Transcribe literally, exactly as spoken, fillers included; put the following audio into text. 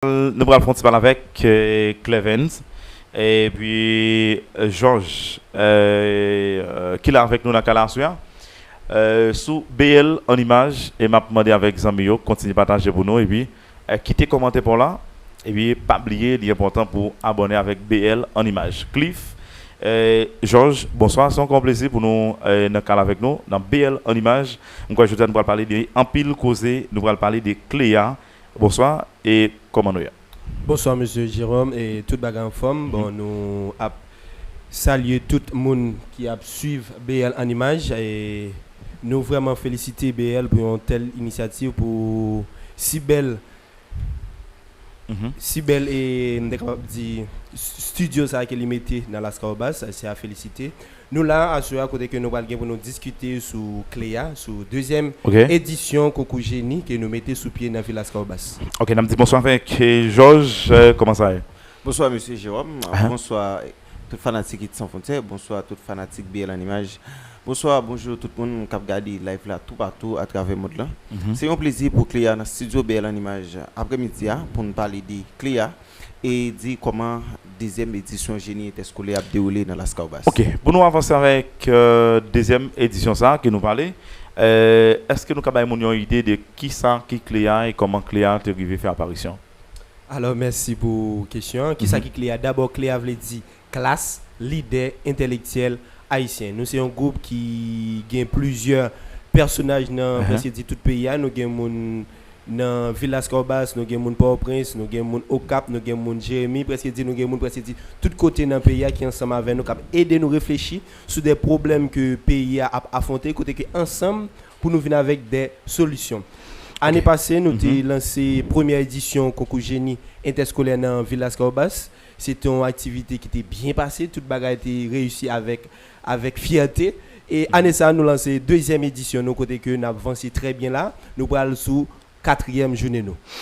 Nou pral fè yon ti pale avèk eh, Clevens epi eh, George eh, ki la avèk nou nan kala aswè a eh, sou B L an imaj e m ap mande avèk zanmi yo kontinye pataje pou nou epi eh, kite kòmantè pa w la epi pa bliye li enpòtan pou abòne avèk B L an imaj. Cliff eh, George, bonswa, se yon gran plezi pou nou eh, nan kala avèk nou nan B L an imaj. M kwè jodi a nou pral pale de anpil koze, nou pral pale de Cléa. Bonswa e kòman nou ye? Bonswa mesye Jerome e tout bagay anfòm. Bon nou ap salye tout moun ki ap swiv B L an imaj e nou vrèman felisite B L pou yon tèl inisyativ pou si bèl si bèl e m te kapab di studio sa ke li mete nan Laskawobas, se a felisite. Nou la aswè a kote ke nou pral gen pou nou diskite sou Cléa, sou dezyèm edisyon konkou jeni ke nou mete sou pye nan vil Laskawobas. Ok, n ap di bonswa avèk George, kòman sa ye? Bonswa mesye Jerome, bonswa tout fanatik Hit Sans Frontières, bonswa tout fanatik B L an imaj. Bonswa, bonjou tout moun k ap gade live la toupatou atravè mond lan. Se yon plezi pou Cléa nan studio B L an imaj aprèmidi a pou n pale de Cléa e di kòman dezyèm edisyon jeni entèskolè ap dewoule nan Laskawobas. Ok, pou nou avanse avèk euh, dezyèm edisyon sa ke nou pale, euh, èske nou ka bay moun yon ide de kisa ki Cléa e kòman Cléa te rive fè aparisyon? Alò mèsi pou kesyon an. Kisa ki Cléa? Dabò Cléa vle di klas, lidè, entèlektyèl ayisyen. Nou se yon gwoup ki gen plizyè pèsonaj nan prèske di tout peyi a. Nou gen moun nan vil Laskawobas, nou gen moun Pòtoprens, nou gen moun Okap, nou gen moun Jeremi, prèske di nou gen moun prèske di tout kote nan peyi a ki ansanm avè nou, k ap ede nou reflechi sou de pwoblèm ke peyi a ap afwonte, kote ke ansanm pou nou vin avèk de solisyon. Ane pase, nou te lanse premyè edisyon konkou jeni entèskolè nan vil Laskawobas. Se te yon aktivite ki te byen pase, tout bagay te reyisi avèk avèk fyète. E ane sa a, nou lanse dezyèm edisyon nou kote ke n ap vanse trè byen la. Nou pral sou katriyèm jounen nou.